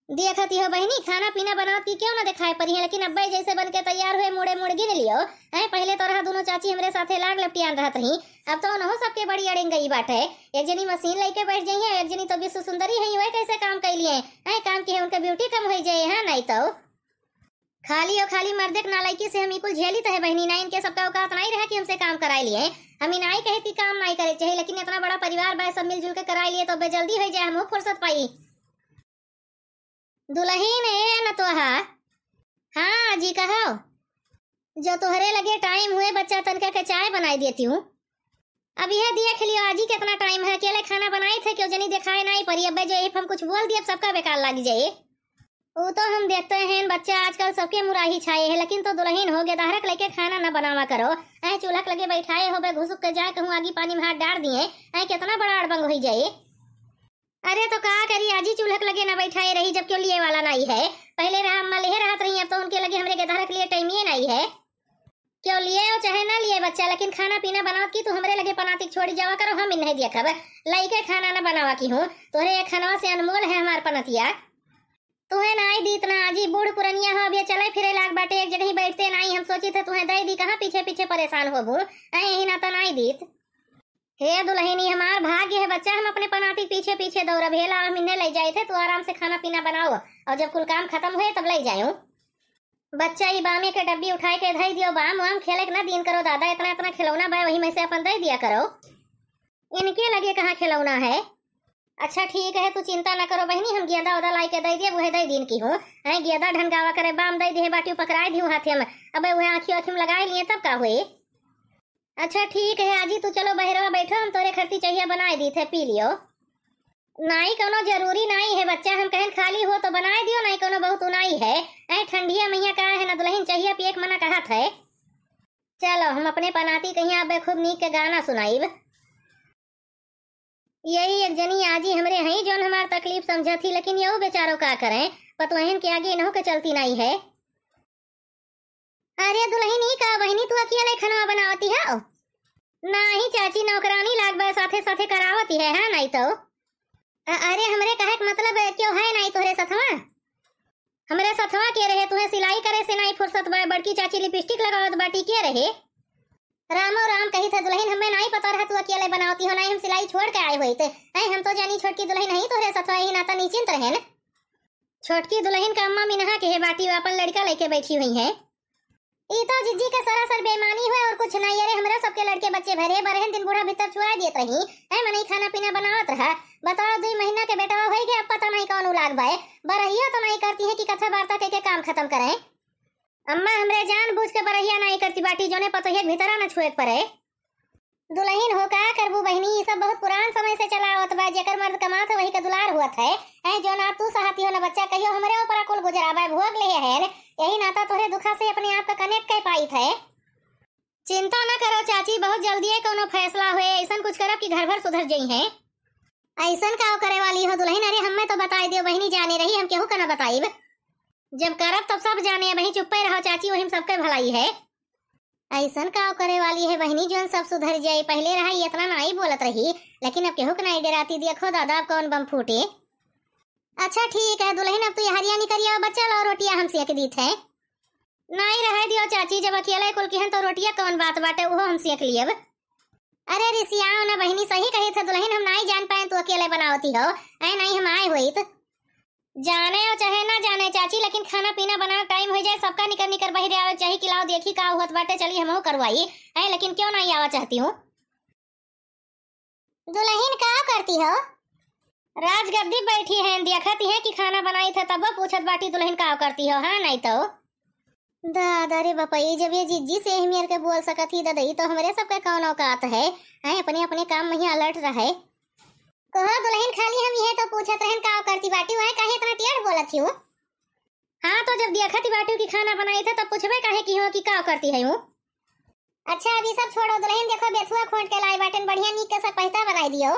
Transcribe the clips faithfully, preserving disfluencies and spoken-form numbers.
देखत ही हो बहिनी, खाना पीना बनावत की केहू ना देखाए परी है, लेकिन अब्बे जैसे बन के तैयार हुए, मुड़े मुड़ गिन लियो। हैं, पहिले तो रहा दुनो चाची हमरे साथे लाग लपटियान रहत रही, अब तो उनहु सबके बड़ी अड़ेंगई बाटे। एक जनी मशीन लइके बैठ जइहैं, एक जनी तो विश्व सुंदरी है, वह कैसे काम कैलिए हैं, काम की है उनके ब्यूटी कम होइ जाए, हाँ, नाहीं तो। खाली और खाली मर्दे के नालायकी से हम ई कुल झेलित है बहिनी, ना इनके सबका औकात नाहीं रहा कि हमसे काम कराए लिए। हम ई नाहीं कहे कि काम नाहीं करे चाही, लेकिन इतना बड़ा परिवार बा, सब मिलजुल के कराए लिए तो अब्बे जल्दी होइ जाए, हमहू फुर्सत पाई। दुलहिन, ए नतोहा। हाँ आजी, कहो। जो तोहरे लगे टाइम हुए बच्चा, तनका के चाय बनाई देती हूँ। अब यह देख लियो आजी, कितना टाइम है, अकेले खाना बनाइत है, केहू जनी देखाए नाहीं परी, अब्बे जो हम कुछ बोल दिए, अब सबका बेकार लाग जाए। वो तो हम देखते हैं बच्चा, आजकल सबके मुराही छाए है, लेकिन तो दुलहिन हो गेदहरक लेके खाना न बनावा करो। ऐ चूल्हा के लगे बैठाए होबे, घुसुक के जाए कहूँ आगी पानी में हाथ डार दिए, ऐ कितना बड़ा अड़बंग होइ जाए। अरे तो का करी आजी, चूल्हा के लगे न बैठाए रही जब केहू लिए वाला नाहीं है। पहिले रहा अम्मा लेहे रहत रही, अब तो उनके लगे हमरे गेदहरक लिए टाइमिए नाहीं है। केहू लिए हो चाहे ना लिए बच्चा, लेकिन खाना पीना बनावत की तू हमरे लगे पनाती छोड़ी जावा करो, हम इन्हें देखब। लइके खाना न बनावा की हूँ, तोहरे ये खानवा से अनमोल है हमार पनतिया। तुहे नाहीं दीत ना आजी, बूढ़ पुरनिया हो, अब ये चले फिरे लाग बाटे, एक जगह ही बैठते नाहीं। हम सोचित है तुहे दे दी, कहाँ पीछे पीछे परेशान होबू, ऐ यही नाता नाहीं दीत। हे दुलहिनी, हमार भाग्य है बच्चा, हम अपने पनाती पीछे पीछे दौड़ब। हे ला, हम इन्हें ले जाइत है, तू आराम से खाना पीना बनाओ और जब कुल काम खतम होए तब ले जायो। बच्चा, ई बामे के डब्बी उठाए के धई दियो, बाम वाम खेले के ना दीन करो दादा, इतना इतना खिलौना बा, वही में से अपन दे दिया करो। इनके लगे कहाँ खिलौना है? अच्छा ठीक है, तू चिंता ना करो बहिनी, हम गेंदा ओदा लाई के दे दिए, वह दे दीन की हूँ। हैं, गेंदा ढनगावा करे, बाम दे दिए, बाटी पकड़ाए दियो हाथे में, अबे वह आँखी आँखी में लगाए लिए तब का हुए। अच्छा ठीक है आजी, तू चलो बहरवा बैठो, हम तोरे खरती चहिया बनाए दीत है, पी लियो। नाहीं, कौनो जरूरी नाहीं है बच्चा, हम कहन खाली हो तो बनाए दियो, नाहीं कौनो बहुत उनाई है। ऐ ठंडिया मइया का है ना दुलहिन, चहिया पिए के मना कहत है। चलो, हम अपने पनाती कहिया अबे खूब नीक के गाना सुनाइब। यही एक जनी आजी हमरे हईं, जौन हमार तकलीफ समझत ही, लेकिन यहू बेचारो का करें, पतोहन के आगे इनहू के चलती नाहीं है। अरे दुलहिन, ई का बहिनी, तू अकेले खनवा बनावती हो? नाहीं चाची, नौकरानी लाग बा, साथे साथे करावती है, हाँ, नाहीं तो। अ-, अरे, हमरे कहे के मतलब, केहू है नाहीं तोहरे सथवा? हमरे सथवा के रहे, तुहे सिलाई करे से नाहीं फुर्सत बा, बड़की चाची लिपस्टिक लगावत बाटी, के रहे? रामो राम कही था दुलहिन, हमें नाहीं पता रहा तू अकेले बनावती हो, नाहीं हम सिलाई छोड़ के आए होइत। ऐ हम तो जानी छोटकी दुलहिन हईं तोहरे सथवा, यही नाता निश्चिंत रहेन। छोटकी दुलहिन का अम्मा मिनहा के है बाटी, वो अपन लड़का लेके बैठी हुई है। ई तो जिज्जी के सरासर बेईमानी हुए और कुछ नाहीं। अरे, हमरे सबके लड़के बच्चे भरे बरहन दिन बूढ़ा भीतर चुआ देत रही, ऐ मनई खाना पीना बनावत रहा। बताओ, दुई महीना के बेटवा होई गए, अब पता नाहीं कौन उलाग बाए। बरहिया तो नाहीं करती है कि कथा वार्ता कह के काम खत्म करें। अम्मा, हमरे जानबूझ के बरहिया नाहीं करती बाटी, जोने पतोहिया के भीतरा न छुए के पड़े। दुलहिन हो, का करबू बहिनी, ई सब बहुत पुरान समय से चला आवत बा। जेकर मर्द कमात है, वही के दुलार हुअत है। ऐ जो ना तू सहती हो ना बच्चा, कहियो हमरे ऊपर कुल गुजरा बा, भोग ले है। यही नाता तोहरे दुखा से अपने आप का कनेक्ट कर पाइत है। चिंता न करो चाची, बहुत जल्दी ये कौनो फैसला हुए, ऐसन कुछ करब कि घर भर सुधर जई हैं। ऐसन का करे वाली हो दुलहिन? अरे हमें तो बताई दियो बहिनी, जाने रही हम केहू का ना बताइब। जब करब तब सब जाने, वही चुप्पे रहो चाची, वही में सबके भलाई है। ऐसन का करे वाली है बहिनी, जोन सब सुधर जाए? पहले रहा ये इतना नाई बोलत रही, लेकिन अब केहू के नाई डराती, देखो दादा अब कौन बम फूटे। अच्छा ठीक है दुलहिन, अब तू ये हरिया निकरिया बच्चा लो, रोटियां हम सेक दीत है। नाई रहे दियो चाची, जब अकेले कुल किहन तो रोटियां कौन बात बाटे, उहो हम सेक लियब। अरे रिसियाओ ना बहिनी, सही कही था दुलहिन, हम नाई जान पाए तू अकेले बनावती हो, ऐ नाई हम आए होइत। जाने हो चाहे ना जाने चाची, लेकिन खाना पीना बना टाइम हो जाए, सबका निकर निकर बहिरे आवे चाही कि लाओ देखी का हुअत बाटे, चली हमहू करवाई। ऐ लेकिन क्यों नाई आवा चाहती हूँ? दुलहिन का करती हो? राजगद्दी बैठी है, देखती है कि खाना बनाई था, तब वो पूछत बाटी दुलहिन का करती हो, हाँ नाई तो। दादा रे बपई, जब ये जिज्जी से एहमियर के बोल सकत ही ददई, तो हमरे सबके कौन औकात है? हैं, अपने अपने काम में ही अलर्ट रहे। कहो दुलहिन, खाली हम यह तो पूछत रहन का करती बाटी, वह काहे इतना टेढ़ बोलत ही हूँ? हाँ, तो जब देखत ही बाटू की खाना बनाई था, तब पूछबे काहे की हो कि का करती है हूँ? अच्छा, अभी सब छोड़ो दुलहिन, देखो बेथुआ खोट के लाई बाटन, बढ़िया नीक के सब पहता बनाई दियो।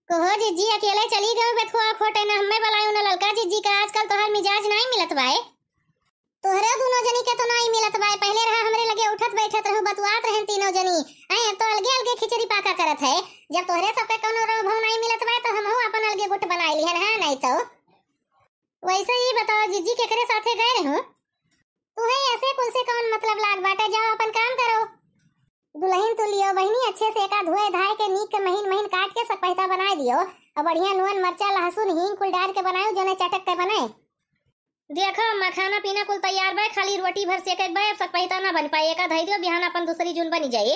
कहो जिज्जी, अकेले चली गयो बेथुआ खोटे, न हमें बलायो न ललका जिज्जी का। आजकल तोहर मिजाज नाई मिलत बाए। तोहरे दुनो जनी के तो नाई मिलत बाए। पहले रहा हमरे लगे उठत बैठत रहू, बतुआत रहन तीनों जनी। ऐ अब तो अलगे अलगे खिचड़ी पाका करत है। जब तोहरे सबके कौनो रंग भाव नाई मिलत बाए तो हमहू अपन अलगे गुट बनाई लिहन है, नाई तो। वैसे ही बताओ जिज्जी, केकरे साथे गए रहू? तुहे ऐसे कुल से कौन मतलब लाग बाटे, जाओ अपन काम करो। दुलहिन तू लियो बहिनी, अच्छे से एका धोए धाए के नीक के महीन महीन काट के सकपहिता बनाए दियो, और बढ़िया नून मरचा लहसुन हींग कुल डार के बनायो, जने चटक के बने। देखो अम्मा, खाना पीना कुल तैयार बा, खाली रोटी भर सेके के बा, अब सकपहिता ना बन पाए, एका धई दियो, बिहान अपन दूसरी जून बनी जाए।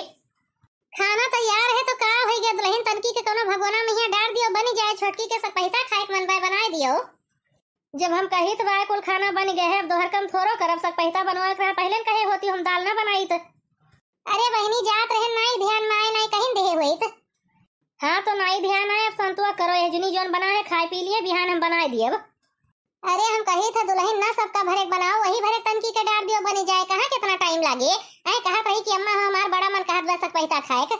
खाना तैयार है तो का होई गया दुलहिन, तनकी के कोनो भगोना में हियां डार दियो, बनी जाए, छोटकी के सकपहिता खाए के मन बा, बनाए दियो। जब हम कहित बा कुल खाना बन गए है, अब दोहर कम थोरो करब, सकपहिता बनवाए के रहा, पहले न कहे होती हम दाल ना बनाइत। अरे बहिनी, जात रहन, नाई ध्यान में आए, नाई कहीं देहे होइत। हाँ तो नाई ध्यान आए, अब संतुआ करो, यह जुनी जौन बना है खाए पी लिए, बिहान हम बनाए दियब। अरे हम कहित है दुलहिन ना सबका भरेक बनाओ, वही भरेक तनकी के डार दियो बनी जाए, कहाँ कितना टाइम लागे। ऐ कहत रही कि अम्मा हो हमार बड़ा मन कहत बा सकपहिता खाए के।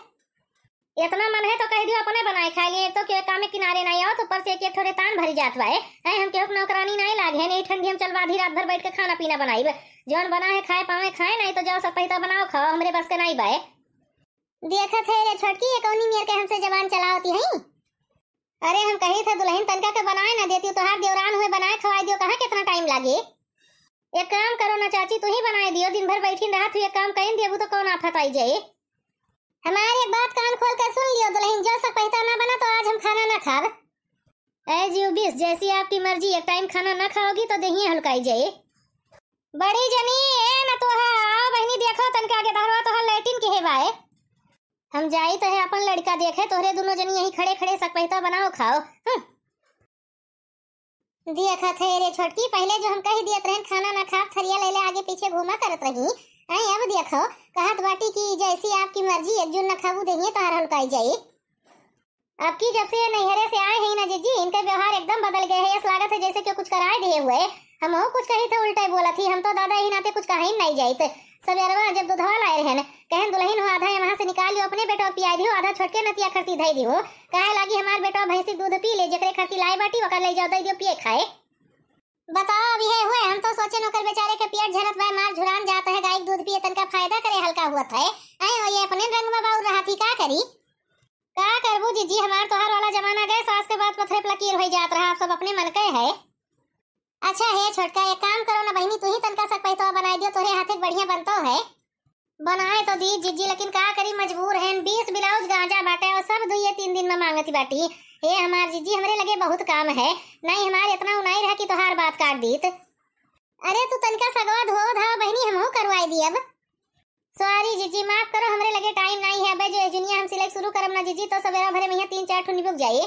इतना मन है तो कह दियो अपने बनाए खाए लिए, एक तो केहू कामे किनारे नाई आओ तो ऊपर से एक एक ठोरे तान भरी जात बाए। ऐ हम केहू के नौकरानी नाई लागे है, नहीं ठंडी हम चल बाधी रात भर बैठ के खाना पीना बनाई, जौन बना है खाए पावे खाए, नाई तो जाओ सकपहिता बनाओ खाओ, हमरे बस के नाई बाए। देखत है रे छोटकी, ये कौनी मेर के हमसे जबान चलावती है। अरे हम कही था दुलहिन तनका के बनाए ना देती, तोहार देवरान हुए बनाए खवाए दियो, कहाँ कितना टाइम लागे। एक काम करो ना चाची, तू ही बनाए दियो, दिन भर बैठी रहा तू, एक काम कहीं देबू तो कौन आफत आई जाए। हमारी एक बात कान खोल के सुन लियो दुलहिन, जो सकपहिता ना बना तो आज हम खाना ना खाब। As you wish, जैसी आपकी मर्जी, एक टाइम खाना ना खाओगी तो देहिए हल्काई जाए। बड़ी जनी, ए नतोहा, आओ बहिनी, देखो तनका आगे दहरवा तोहर लैट्रिन के हेवाए। हम जाई तो है अपन लड़का देखे, तोहरे दुनो जनी यहीं खड़े खड़े सकपहिता बनाओ खाओ। हम्म। देखत है रे छोटकी, पहले जो हम कही दियत रहन खाना ना खाब, थरिया ले ले आगे पीछे घूमा करत रही। आई अब देखो, कहत बाटी कि जैसी आपकी मर्जी, एक जून ना खाबू देहिए तोहर हल्काई जाई। अब की जब से ये नैहरे से आए हैं ना जिज्जी, इनका व्यवहार एकदम बदल गए है। ऐसा लागत है जैसे कि कुछ कराए दिए हुए। हम हो कुछ कही थे उल्टे बोला थी, हम तो दादा यही नाते कुछ कहा ही नहीं जाइत। सवेरवा जब दूधवा लाए रहन, कहन दुलहिन हो आधा यहाँ से निकाल लियो, अपने बेटवा पियाई दियो, आधा छोटके नतिया खरती धई दियो। काहे लागी हमार बेटवा भैंसी दूध पी ले, जेकरे खरती लाए बाटी ओकर ले जाओ दे दियो पिए खाए। बताओ अब ये हुए, हम तो सोचे नौकर बेचारे के पेट झरत बा, मार झुरान जात है, गाय के दूध पिए तनका फायदा करे हल्का हुआ था। आए हो ये अपने रंग में बाउर रहा थी, का करी? का करबू जिज्जी, हमार तोहार वाला जमाना गए, सास के बात पथरे पे लकीर होई जात रहा, अब सब अपने मन के है। अच्छा हे छोटका, एक काम करो ना बहिनी, तू ही तनका सकपहितवा बनाए दियो, तोहरे हाथे के बढ़िया बनतो है। बनाए तो दी जिज्जी, लेकिन का करी, मजबूर हैं, बीस ब्लाउज गांजा बाटे और सब दुइये तीन दिन में मांगती बाटी। हे हमार जिज्जी, हमरे लगे बहुत काम है, नहीं हमार इतना उनाई रहा कि तोहार बात काट दीत। अरे तू तनका सगवा धो धाओ बहिनी, हमहू करवाई दी अब। सॉरी जिज्जी, माफ करो, हमरे लगे टाइम नाई है। अबे जो एजुनिया हम सिलाई शुरू करब ना जिज्जी, तो सवेरा भरे में यहाँ तीन चार ठो निबुक जाई।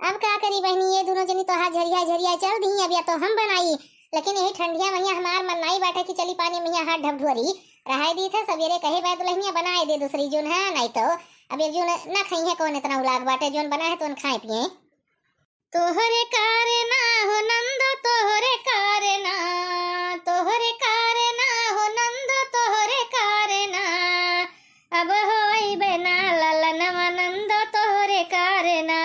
अब का करी बहिनी, ये दुनो जनी तो हाथ झरिया झरिया चल दी। अब या तो हम बनाई, लेकिन यही ठंडिया में यहाँ हमार मन नाई बाटे कि चली पानी में यहाँ हाथ ढबढुअरी। रहाई दी थे सवेरे कहे बा दुलहिनिया बनाए दे दूसरी जून, हाँ नाई तो अब ये जून ना खाई है, कौन इतना उलाग बाटे, जौन बना है तो खाए पिए। तोहरे कारना हो नंदो, तोहरे कारना, तोहरे कारना हो नंदो, तोहरे कारना। अब होइबे ना ललनवा नंदो, तोहरे कारना।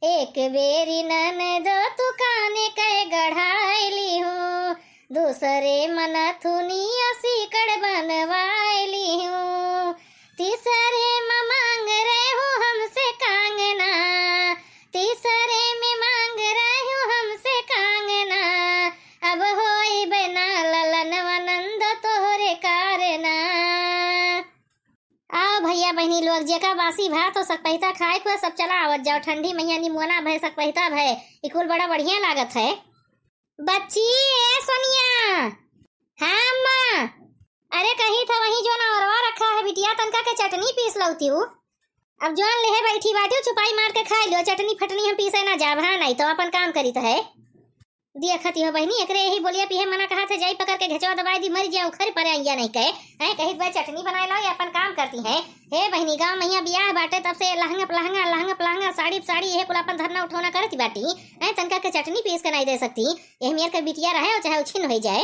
एक बेरी ननदो तू काने के गढ़ाइली हूँ, दूसरे मनथुनिया सीकड़ बनवाइली हूँ। तीसरे में मांग रहे हो हमसे कांगना, तीसरे में मांग रहे हो हमसे कांगना, अब होइबे ना ललनवा नंदो तोहरे कारना। आओ भैया बहिनी लोग, जेका बासी भात हो सकपहिता खाए के हो, सब चला आवत जाओ। ठंडी मैया निमुअना भय, सकपहिता भय, ई कुल बड़ा बढ़िया लागत है। बच्ची, ए सोनिया। हाँ अम्मा। अरे कही था वही जो ना औरवा रखा है बिटिया, तनका के चटनी पीस लौती हूँ। अब जौन लेहे बैठी बाटी, चुपाई मार के खाई लियो, चटनी फटनी हम पीसे ना जाब, हाँ, नाई तो अपन काम करी तो है। दिया खती हो बहिनी, एकरे यही बोलिया पीहे मना कहा थे, जाई पकड़ के घेचवा दबाई दी, मर जाए उखर परे आइया नहीं कहे। हैं, कहित बा चटनी बनाए लो, ये अपन काम करती हैं। हे बहिनी, गाँव में यहाँ बियाह बाटे, तब से लहंगा पलहंगा, लहंगा पलहंगा, साड़ी साड़ी, ये कुल अपन धरना उठौना करती बाटी। हैं, तनका के चटनी पीस के नहीं दे सकती। यही मेर के बिटिया रहे और चाहे उछिन हो जाए।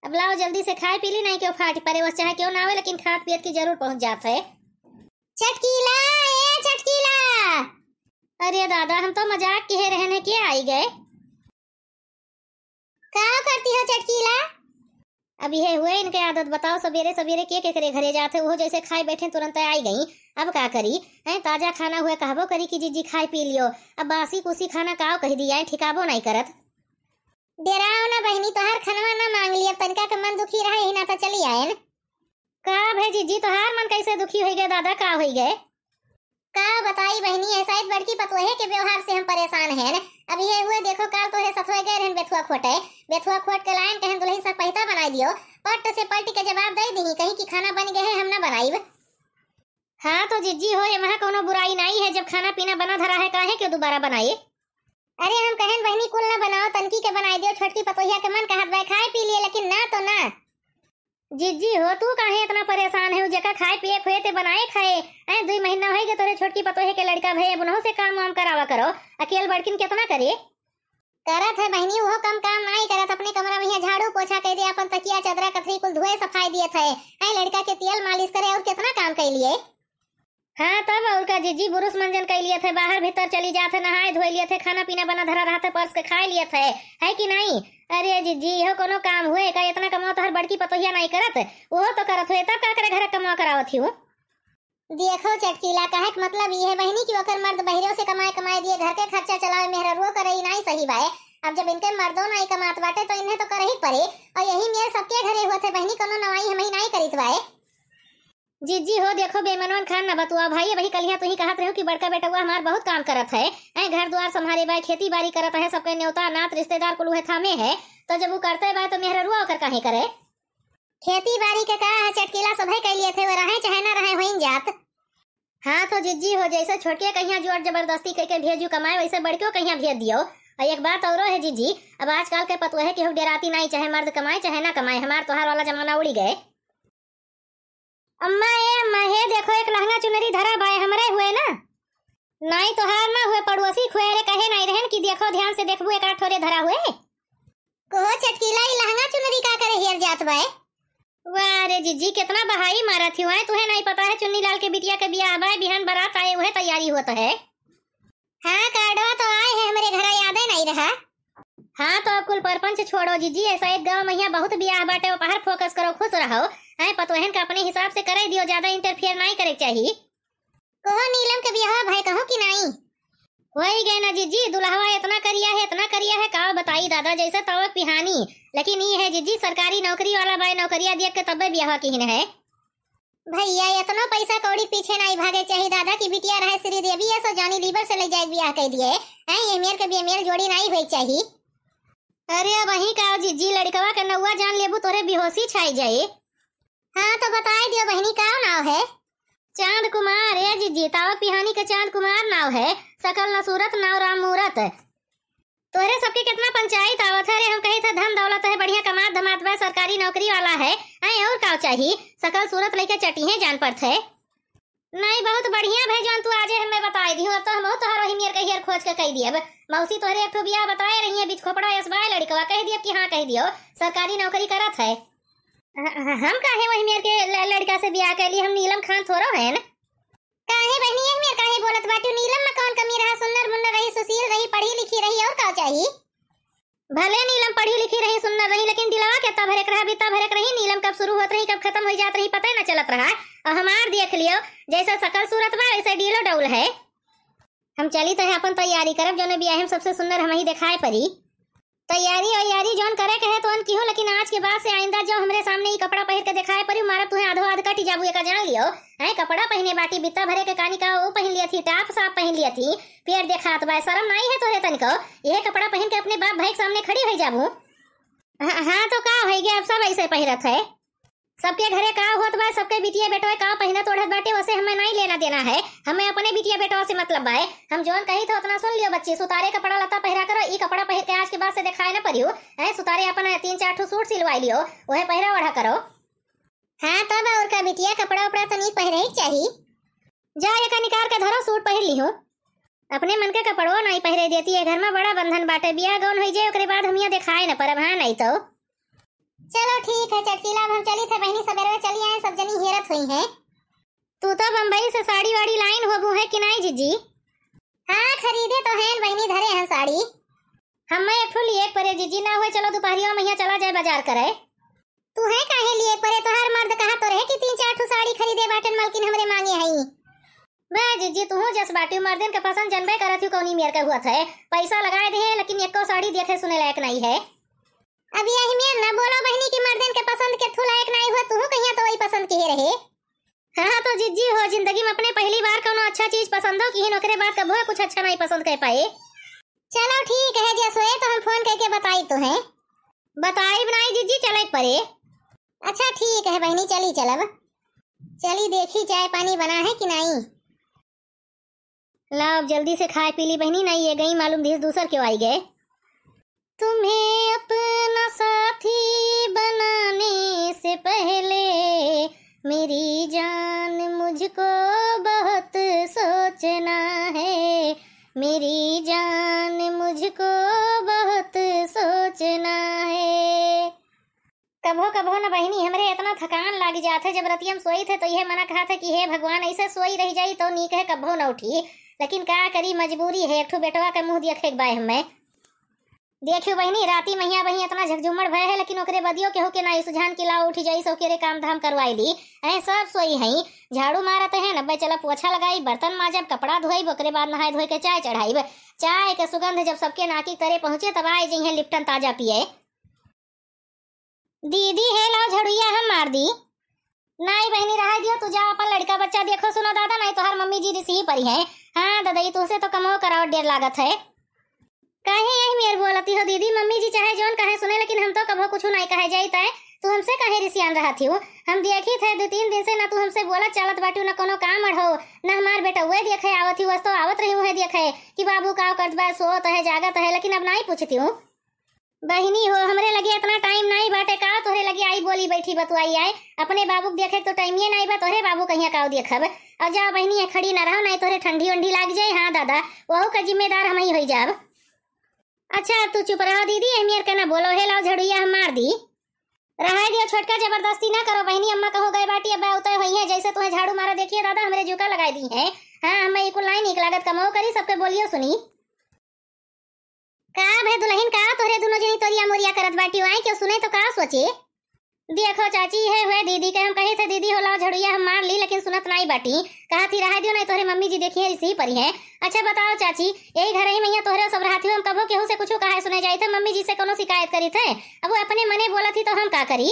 अब लाओ जल्दी से खाए पी ली, नहीं क्यों फाट परे, वो चाहे क्यों ना आवे, लेकिन खात पियत की जरूर पहुंच जात है। चटकीला, ए चटकीला। अरे दादा, हम तो मजाक किहे रहन है, क्या आई गए? का करती हो चटकीला? अब इहे हुए इनके आदत, बताओ, सबेरे सबेरे के केकरे घरे जात है, उहो जैसे खाए बैठे तुरंत आई गई। अब का करी? हैं, ताजा खाना हुए कहबो करी कि जिज्जी खाए पी लियो। अब बासी कुसी खाना काव कह दिया है, ठिकाबो नहीं करत। डेराओ ना बहिनी, तोहार खनवा ना मांग लिया, तनिका के मन दुखी रहे ही ना तो चली आयन। का भई जिज्जी, तोहार मन कैसे दुखी होई गए दादा, का होई गए? का बताई बहिनी, ऐसा एक बड़की पतोहे के व्यवहार से हम परेशान हैं। अब ये हुए देखो, काल तोहरे सथवे गए रहन बेथुआ खोटे, बेथुआ खोट के लायन कहन दुल्हन सब पहिता बनाई दियो, पट से पलट के जवाब दे दी, कहीं कि खाना बन गए है, हम ना बनाइब। हाँ तो जिज्जी हो, ये महा कोनो बुराई नहीं है, जब खाना पीना बना धरा है, काहे क्यों दोबारा बनाए? अरे हम कहन बहिनी कुल ना बनाओ, तनकी के बनाए दियो, छोटकी पतोहिया के मन कहत बा खाए पी लिए, लेकिन ना तो ना। जिज्जी हो, तू काहे इतना परेशान है? जेका खाए पिए खोए ते बनाए खाए। ऐ दुई महीना होई गए तोरे छोटकी पतोहे के लड़का भये, अब उनहु से काम वाम करावा करो। अकेल बड़किन कितना करे? करत है बहिनी, उहो कम काम नाई करत, अपने कमरा में यहाँ झाड़ू पोछा कइ दे, अपन तकिया चदरा कथरी कुल धोए सफाई दियत है। ऐ लड़का के तेल मालिश करे और कितना काम कइ लिए। हाँ, तब और का जिज्जी, बुरुस मंजन कइ लियत है, बाहर भीतर चली जात है, नहाए धोए लियत है, खाना पीना बना धरा रहत है, परस के खाए लियत है, है कि नाई? अरे जिज्जी, इहो कोनो काम हुए का? इतना कमवा तोहर बड़की पतोहिया नाई करत, उहो तो करत हुए, तब का करे घर कमवा करावत ही हूँ? देखो चटकीला, कहे के मतलब ई है बहिनी कि ओकर मर्द बहिरो से कमाए कमाए दिए घर के खर्चा चलावे, मेहररुओ करे, ई नाई सही बाए। अब जब इनके मर्दो नाई कमात बाटे तो इन्हें तो करही के पड़े, और यही मेर सबके घरे होत है बहिनी, कोनो नवाई हमही नाई करित बाए। जिज्जी हो, देखो बेमनवन खान न बतुआ भाई, वही कलिया तुही कहत रहो कि बड़का बेटवा हमार बहुत काम करत है, ऐ घर द्वार संभारे बाय, खेती बाड़ी करत है, सबके न्योता नात रिश्तेदार कुल उहे थामे है, तो जब उ करते बाय तो मेहररुआ ओकर काहे करे? खेती बाड़ी के का है चटकीला, सभे कइ लिए थे, वो रहे चाहे ना रहे होइन जात। हाँ तो जिज्जी हो, जैसे छोटके कहिया जोर जबरदस्ती कइके भेजू कमाए, वैसे बड़कियो कहिया भेज दियो। और एक बात औरो है जिज्जी, अब आजकल के पतोहे केहू डेराती नाई, चाहे मर्द कमाए चाहे ना कमाए, हमार तोहार वाला जमाना उड़ी गए। अम्मा, ए अम्मा, हे देखो, एक लहंगा चुनरी धरा बाय, हमरे हुए ना? नाई, तोहार ना हुए, पड़ोसी खुए रे, कहे नाई रहन कि देखो, ध्यान से देखबू, एक आठ ठोरे धरा हुए। कहो चटकीला, ई लहंगा चुनरी का करे हेर जात बाय? वाह रे जिज्जी, कितना बहाई मारत ही हुए, तुहे नाई पता है चुन्नी लाल के बिटिया के बियाह बाय, बिहान बारात आए, उहे तैयारी होत है। हाँ, कार्डवा तो आए है हमरे घरा, यादे नाई रहा। हाँ, तो अब कुल परपंच छोड़ो जिज्जी, ऐसा एक गाँव में यहाँ बहुत बियाह बाटे, वो पहर focus करो, खुश रहो। हैं, पतोहन का अपने हिसाब से करे दियो, ज्यादा interfere नाई करे के चाही। कहो नीलम के बियाह भय कहो कि नाई? होई गए ना जिज्जी, दुल्हवा इतना करिया है, इतना करिया है, का बताई दादा, जैसे तवक पिहानी। लेकिन ई है जिज्जी, सरकारी नौकरी वाला बाय, नौकरिया दिया के तब्बे बियाह किहिन है। भैया, एतनो पैसा कौड़ी पीछे नाई भागे चाही दादा, कि बिटिया रहे श्रीदेवी, ऐसो जॉनी लीवर से ले जाए बियाह कइ दिए। हैं, ये मेर के बेमेल जोड़ी नाई होई चाही। अरे, अब वहीं का जिज्जी, लड़कवा के नौवा जान लेबू, तोरे बेहोशी छाई जाए। हाँ, तो बताए दियो बहिनी, का नाव है? चांद कुमार। ए जिज्जी, तावक पिहानी के चांद कुमार नाव है, सकल न सूरत नाव राम मूरत। तोहरे सबके कितना पंचायत आवत है रे, हम कही थे धन दौलत है, बढ़िया कमात धमात बा, सरकारी नौकरी वाला है, हैं और का चाही? सकल सूरत लइके चटिहे जान पड़त है। नहीं, बहुत बढ़िया भई जौन तू आजे हमें बताए दिहू, अब तो हमहू तोहर वही मेर के हेर खोज के कही दियब। मौसी तोहरे एक ठो बियाह बताए रही है, बीच खोपड़ा यस बाय लड़कवा, कह दियब कि हाँ कह दियो, सरकारी नौकरी करत है। ह-, ह-, हम काहे वही मेर के ल-, लड़का से बियाह कैली, हम नीलम खान थोड़ो हैं। काहे बहनी, एक मेर काहे बोलत बाटू? नीलम में कौन कमी रहा? सुन्नर मुन्नर रही, सुशील रही, पढ़ी लिखी रही, और का चाही? भले नीलम पढ़ी लिखी रही, सुन्नर रही, लेकिन दिलवा के तब हरेक रहा, भी तब हरेक रही। नीलम कब शुरू होत रही, कब खत्म हो जात रही, पता ही ना चलत रहा। और हमार देख लियो, जैसे सकल सूरत बा, वैसे डीलो डौल है। हम चली तो है अपन तैयारी करब, जौने बियाहे में सबसे सुन्नर हम ही दिखाए परी। तैयारी वैयारी जौन करे के है तौन किहो, लेकिन आज के बाद से आइंदा जो हमरे सामने ई कपड़ा पहिर के देखाए परी, मारब तुहे आधो आध कटी जाबू, एका जान लियो। हैं, कपड़ा पहिने बाटी, बित्ता भरे के कानी का वो पहिन लिया थी, टाप साफ पहिन लिया थी, पेट देखात बा, शरम नाई है तोहरे तनिको? यह कपड़ा पहिन के अपने बाप भाई के सामने खड़ी होई जाबू? हाँ, हाँ, तो का होई गया, अब सब ऐसे पहिरत है। सबके घरे का होत बा, सबके बिटिया बेटवा का पहिनत ओढ़त बाटे, ओसे हमें नाई लेना देना है। हमें अपने बिटिया बेटवा से मतलब बा। हम जौन कही था उतना सुन लियो बच्ची, सुतारे कपड़ा लत्ता पहिरा करो, ई कपड़ा पहिर के आज के बाद से देखाए न परियो। हैं, सुतारे अपन तीन चार ठो सूट सिलवाई लियो, वह पहिरा ओढ़ा करो। हाँ, तब और का बिटिया, कपड़ा उपड़ा तो नीक पहिरे ही चाही। जा, एका निकार के धरो, सूट पहिर लिहूँ। अपने मन के कपड़ो नाई पहिरे देती है, घर में बड़ा बंधन बाटे, बियाह गौन होई जाए, ओकरे बाद हम यहाँ देखाए न परब, हाँ, नाई तो। चलो ठीक है चटकीला, अब हम चली थे बहनी, सबेरे चली आए, सब जनी हेरत हुई हैं। तू तो बम्बई से साड़ी वाड़ी लाइन होबू है कि नाई जिज्जी? हाँ, खरीदे तो हैं बहनी, धरे हैं साड़ी। हमें एक ठो लिए परे जिज्जी, ना हुए चलो दोपहरिया में यहाँ चला जाए बाजार करे। तुहैं काहे लिए परे? तोहार मर्द कहा तो रहे कि तीन चार ठो साड़ी खरीदे बाटेन मलकिन हमरे मांगे हई। बे जिज्जी, तुहूँ जस बाटिउ, मर्दन के पसंद जनबे करत हिउ कौनी मेर के हुअत है। पैसा लगाए दिहे, लेकिन एक्को साड़ी देखे सुने लायक नाई है। अब यही मेर ना बोलो बहिनी कि मर्दन के पसंद के थू लायक नाई हुआ, तुहूँ कहिया तो वही पसंद के रहे। हाँ, हाँ, तो जिज्जी हो, जिंदगी में अपने पहली बार कौनो अच्छा चीज पसंद हो कि ओकरे बाद कबो कुछ अच्छा नाई पसंद कर पाए। चलो ठीक है, जस होए तो हम फोन करके बताई तो हैं। बताइब नाई जिज्जी, चले के परे। अच्छा ठीक है बहिनी, चली चलब। चली देखी चाय पानी बना है कि नाई। लाओ, अब जल्दी से खाए पी ली बहिनी, नाई ये गई मालूम दिस दूसर क्यों आई गए। तुम्हें अपना साथी बनाने से पहले मेरी जान मुझको बहुत सोचना है, मेरी जान मुझको बहुत सोचना है। कभो कभो न बहिनी, हमरे इतना थकान लाग जात है, जब रतिया में सोई थे तो यह मना कहा था कि हे भगवान, ऐसे सोई रह जाई तो नीक है, कभो न उठी। लेकिन का करी, मजबूरी है, एक ठो बेटवा के मुंह देखे के बाय हमें। देखियो बहिनी, राती महिया बही इतना झकझुमड़ भय है, लेकिन ओकरे बदियो केहू के ना सुझान कि लाओ उठी जाई, सो केरे काम धाम करवाई ली। ऐ सब सोई हई, झाड़ू मारत है, नब्बे चला पोछा लगाई, बर्तन माजब, कपड़ा धोइब, ओकरे बाद नहाए धोए के चाय चढ़ाइब। चाय के सुगंध जब सबके नाकी तरे पहुँचे, तब आए जइहे लिप्टन ताजा पिए। दीदी, हे लाओ झड़ुइया हम मार दी। नाई बहिनी, रहा दियो, तू जा अपन लड़का बच्चा देखो सुनो दादा, नाई तोहार मम्मी जी रिसी परी है। हाँ ददई, तुहसे तो कमो करावट डेर लागत है। काहे यही मेर बोलती हो दीदी, मम्मी जी चाहे जौन कहे सुने, लेकिन हम तो कभो कुछ नाई कहे जाइत है। तू हमसे काहे रिसियान रहत हिउ? हम देखी थे दो तीन दिन से ना तू हमसे बोलत चालत बाटिउ, ना कोनो काम अढ़ो, ना हमार बेटउए देखे आवत हिउ, बस तो आवत रही है देखे कि बाबू का करत बा, सोत है, जागत है, लेकिन अब नाई पूछती हूँ। बहिनी हो, हमरे लगे इतना टाइम नाई बाटे का तोहरे लगे आई बोली बैठी बतुआई आए? अपने बाबू के देखे के तो टाइमिए नाई बा, तोहरे बाबू कहिया काऊ देखब। अब जा बहिनी, ये खड़ी ना रहो, नाई तोहरे ठंडी उंडी लाग जाए। हाँ दादा, वहू का जिम्मेदार हम ही होई जाब। अच्छा, अब तू चुप रहो दीदी, एहमियर के ना बोलो, हे लाओ झड़ुइया हम मार दी। रहाई दियो छोटका, जबरदस्ती ना करो बहिनी, अम्मा कहो गए बाटी, अब उतय होई है, जैसे तुम्हें झाड़ू मारा देखिए दादा, हमरे जुका लगाई दी है। हाँ, हमें ई कुल नाई नीक लागत, कमो करी, सबके बोलियो सुनी। का भे दुलहिन, का तोहरे दुनो जनी तोरिया मोरिया करत बाटी, आए केहू सुने तो का सोचे? देखो चाची, हे हुए दीदी के हम कही थे, दीदी हो लाओ झड़ुइया हम मार ली, लेकिन सुनत नाई बाटी। कहा थी रहा दियो, नाई तोहरे मम्मी जी देखिए इसी परी है। अच्छा बताओ चाची, यही घर ही मैया तोहरे सब रहती हो, हम कबो केहू से कुछ कहा सुने जाई थे, मम्मी जी से कोनो शिकायत करी थे? अब वो अपने मने बोलत ही तो हम का करी?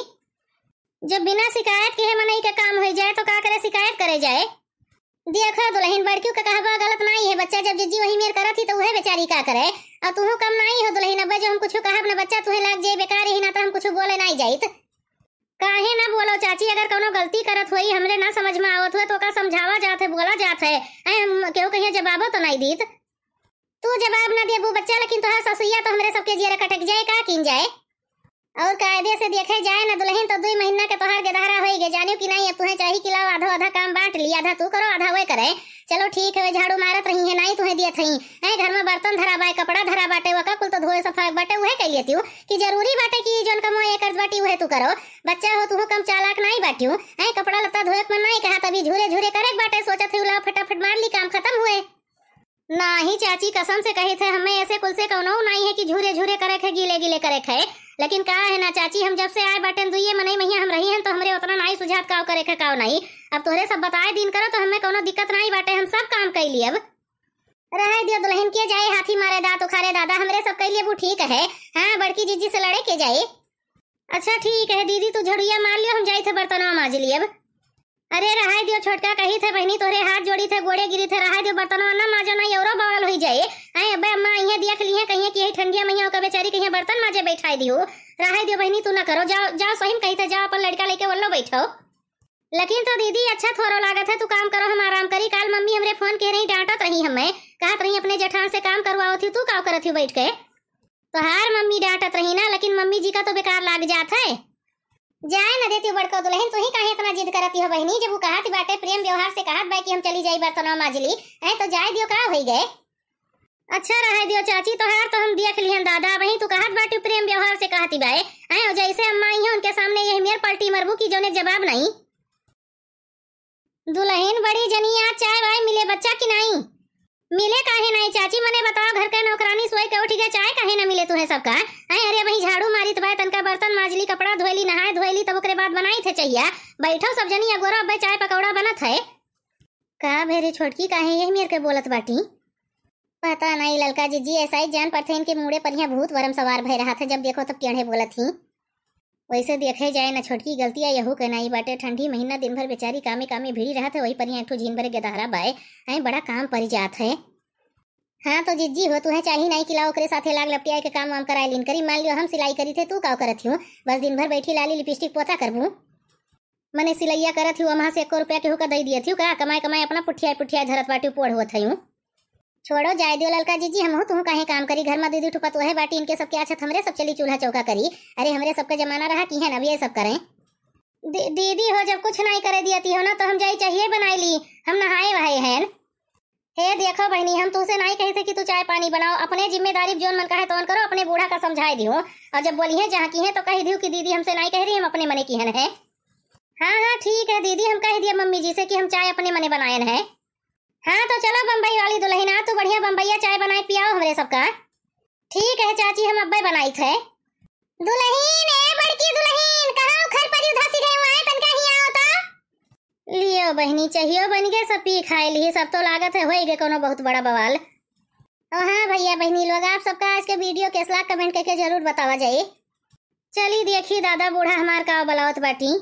जब बिना शिकायत के मनई के काम होई जाए तो का करे शिकायत करे जाए? देखो दुलहिन, बड़कियों के कहबा गलत नाई है बच्चा, जब जिज्जी वही मेर करत ही तो उहे बेचारी का करे। और तुहू कम नाई हो दुलहिन, अब जो हम कुछ कहब न बच्चा तुहे लाग जाए बेकार ही, ना तो हम कुछ बोले नाई जाइत। काहे ना बोलो चाची, अगर कौनो गलती करत होई, हमरे ना समझ में आवत हुए तो ओका समझावा जात है, बोला जात है। ऐ हम केहू कहिए जवाबो तो नाई दीत। तू जवाब ना देबू बच्चा, लेकिन तोहार ससुइया तो हमरे सबके जियरा कटक जाए, का कीन जाए? और कायदे से देखे जाए ना दुलहिन, तो दुई महीना के तोहार गेदहरा होई गे, जानियो कि नाई? अब तुहे चाही कि लाओ आधो आधा काम बांट ली, आधा तू करो, आधा वे करे। चलो ठीक है, झाड़ू मारत रही है, नाई तुहे दियत हई। ऐ घर में बर्तन धरा बाय, कपड़ा धरा बाटे, वका कुल तो धोए सफाए बाटे, उहे कह लेती हूँ कि जरूरी बाटे कि जौन कमो ये करत बाटी उहे तू करो। बच्चा हो तुहू कम चालाक नाई बाटियो। ऐ कपड़ा लत्ता धोए के मन नाई कहा, तभी झूरे झूरे करे के बाटे, सोचत है लाओ फटाफट मार ली, काम खत्म हुए। नाही चाची, कसम से कही थे, हमें ऐसे कुल से कौनो नाही है कि झूरे झूरे करे खे, गीले गीले करे खे। लेकिन का है ना चाची, हम जब से आए बाटेन दुइये मनई महिया हम रही हैं, तो हमरे उतना नाही सुझात काव करे खे काव नाही। अब तोहरे सब बताए दिन करो तो हमें कौनो दिक्कत नाही बाटे, हम सब काम कई लियब। रहे दियो दुलहिन, के जाए हाथी मारे दांत उखारे दादा, हमरे सब कई लियब, उ ठीक है। हाँ, बड़की जिज्जी से लड़े के जाए। अच्छा ठीक है दीदी, तू झड़ुइया मार लियो, हम जाई थे बर्तनवा माज लियब। अरे रहाई दियो छोटका, कही थे बहिनी तोहरे हाथ जोड़ी थे, गोड़े गिरी थे, रहाई दियो बर्तनवा ना माजो, ना औरो बवाल होई जाए। आए अबे अम्मा इहे देख ली है, कहिए कि यही ठंडिया मैया ओका बेचारी कहिए बर्तन माजे बैठाई दियो। रहाई दियो बहिनी, तू ना करो, जाओ जाओ, सही में कही थे, जाओ अपन लड़का लेके वल्लो बैठो। लेकिन तो दीदी अच्छा थोरो लागत है, तू काम करो हम आराम करी। काल मम्मी हमरे फोन के रही, डांटत रही हमें, कहत रही अपने जेठान से काम करवाओ थी, तू का करत थी बैठ के? तोहार मम्मी डांटत रही ना, लेकिन मम्मी जी का तो बेकार लाग जात है। जाए न देती बड़को दुलहिन, तू ही काहे इतना जिद करती हो बहिनी? जब वो कहत बाटे प्रेम व्यवहार से कहत बा कि हम चली जाई बर्तनवा माजली, ऐ तो जाए दियो, का होई गए? अच्छा रहे दियो चाची, तोहार तो हम देख लिहन दादा, वही तू कहत बाटी प्रेम व्यवहार से कहती बाए, ऐ जैसे अम्मा आई है उनके सामने यही मेर पलटी मरबू की जौने जवाब नहीं। दुलहिन बड़ी जनी, आज चाय वाय मिले बच्चा कि नाई? मिले काहे नाई चाची, मने बताओ, घर का नौकरानी सोए के उठ गए, चाय काहे ना मिले तुहे सबका? आए, अरे वही झाड़ू मारित बाय, तनका बर्तन माजली, कपड़ा धोएली, नहाए धोएली, तब बैठो सब जनी, अगोरो अब्बे चाय पकौड़ा बनत है। का भे रे छोटकी, काहे यही मेर के बोलत बाटी? पता नहीं ललका जिज्जी, ऐसा ही जान पड़त है इनके मूड़े पर यहाँ भूत वरम सवार भय रहत है, जब देखो तब टेढ़े बोलत ही। वैसे देखे जाए न छोटकी, गलतिया यहू के नाई बाटे। ठंडी महीना दिन भर बेचारी कामे कामे भिड़ी रहत है, वही पर यहाँ एक ठो झीन भरे गेदहरा बाय, आई बड़ा काम परि जात है। हाँ तो जिज्जी हो, तुहे चाही नाई कि लाओ ओकरे साथे लाग लपटिया के काम वाम कराए लीन करी। मान लियो हम सिलाई करी थे, तू का करत हियो? बस दिन भर बैठी लाली लिपस्टिक पोता करबू। मने सिलैया करत हियो, वहाँ से एको रुपया केहू का दई दियत हियो का? कमाए कमाए अपना पुठियाए पुठियाए धरत बाटी, पोढ़ होत हयूँ। छोड़ो जाए दियो ललका जिज्जी, हमहू तुहू काहे काम करी, घर में दीदी ठुपत वहे बाटी, इनके सबके आछत हमरे सब चली चूल्हा चौका करी। अरे हमरे सबके जमाना रहा कि है ना, अब ये सब करें। दी-, दीदी हो, जब कुछ नाई करे दियती हो ना तो हम जाई चाहिए बनाई ली, हम नहाए वहाए हैं। हे देखो बहिनी, हम तुहसे नाई कही थे कि तू चाय पानी बनाओ, अपने जिम्मेदारी जोन मन का है तोन करो, अपने बूढ़ा का समझाए दियो। और जब बोली है जहाँ की है तो कही दियो कि दीदी हमसे नाई कह रही, हम अपने मने की हन है। हाँ हाँ ठीक है दीदी, हम कह दिया मम्मी जी से कि हम चाय अपने मने बनायन है। हाँ तो चलो बम्बई वाली दुल्हन, आ तू बढ़िया बम्बईया चाय बनाए पियाओ हमरे सबका। ठीक है चाची, हम अब्बे बनाई थे। दुल्हन, ए बड़की दुल्हन, कहाँ उखर परी उधर से गए हुआ है, तनका ही आओ तो। लियो बहिनी, चाहियो बन गए, सब पी खाए ली, सब तो लागत है होई गए कोनो बहुत बड़ा बवाल। ओ हाँ भैया बहिनी लोग, आप सबका आज के वीडियो कैस लाग कमेंट करके जरूर बतावा जाए। चली देखी दादा बूढ़ा हमार का बलावत बाटी।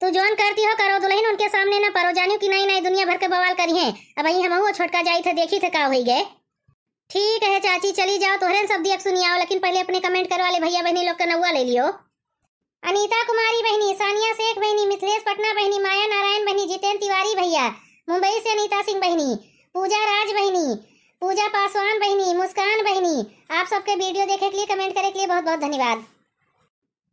तू जौन करती हो करो दुल्हन, उनके सामने ना परो, जानियो कि नाई नाई दुनिया भर के बवाल करी हैं। अब अहीं हमहू छोटका जाई थे, देखी थे का होई गए। ठीक है चाची, चली जाओ, तोहरे सब दियक सुनी आओ, लेकिन पहले अपने कमेंट करवा ले भैया बहिनी लोग का नौवा ले लियो। अनीता कुमारी बहिनी, सानिया शेख बहिनी, मिथिलेश पटना बहिनी, माया नारायण बहिनी, जितेन तिवारी भैया, मुंबई से अनीता सिंह बहिनी, पूजा राज बहिनी, पूजा पासवान बहिनी, मुस्कान बहिनी, आप सबके वीडियो देखे के लिए, कमेंट करे के लिए बहुत बहुत धन्यवाद।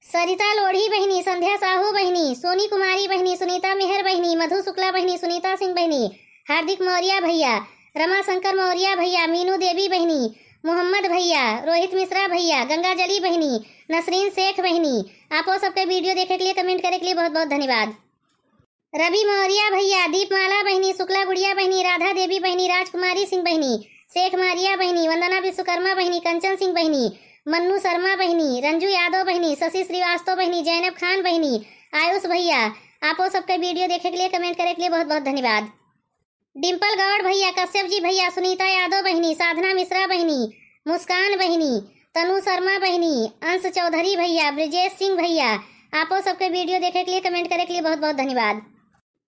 सरिता लोढ़ी बहिनी, संध्या साहू बहिनी, सोनी कुमारी बहिनी, सुनीता मेहर बहिनी, मधु शुक्ला बहिनी, सुनीता सिंह बहिनी, हार्दिक मौर्या भैया, रमाशंकर मौर्या भैया, मीनू देवी बहिनी, मोहम्मद भैया, रोहित मिश्रा भैया, गंगाजली बहिनी, नसरीन शेख बहिनी, आपो सबके वीडियो देखे के लिए, कमेंट करे के लिए बहुत बहुत धन्यवाद। रवि मौर्या भैया, दीपमाला बहिनी, शुक्ला गुड़िया बहिनी, राधा देवी बहिनी, राजकुमारी सिंह बहिनी, शेख मारिया बहिनी, वंदना विश्वकर्मा बहिनी, कंचन सिंह बहिनी, मन्नू शर्मा बहिनी, रंजू यादव बहिनी, शशि श्रीवास्तव बहिनी, जैनब खान बहिनी, आयुष भैया, आपो सबके वीडियो देखे के लिए, कमेंट करे के लिए बहुत बहुत धन्यवाद। डिम्पल गौड़ भैया, कश्यप जी भैया, सुनीता यादव बहिनी, साधना मिश्रा बहिनी, मुस्कान बहिनी, तनु शर्मा बहिनी, अंश चौधरी भैया, ब्रजेश सिंह भैया, आपो सबके वीडियो देखे के लिए, कमेंट करे के लिए बहुत बहुत धन्यवाद।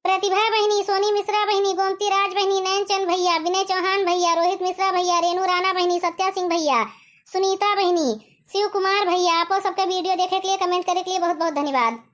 प्रतिभा बहिनी, सोनी मिश्रा बहिनी, गोमती राज बहिनी, नैनचंद भैया, विनय चौहान भैया, रोहित मिश्रा भैया, रेनू राणा बहिनी, सत्या सिंह भैया, सुनीता बहिनी, शिव कुमार भैया, आपो सबके वीडियो देखे के लिए, कमेंट करे के लिए बहुत बहुत धन्यवाद।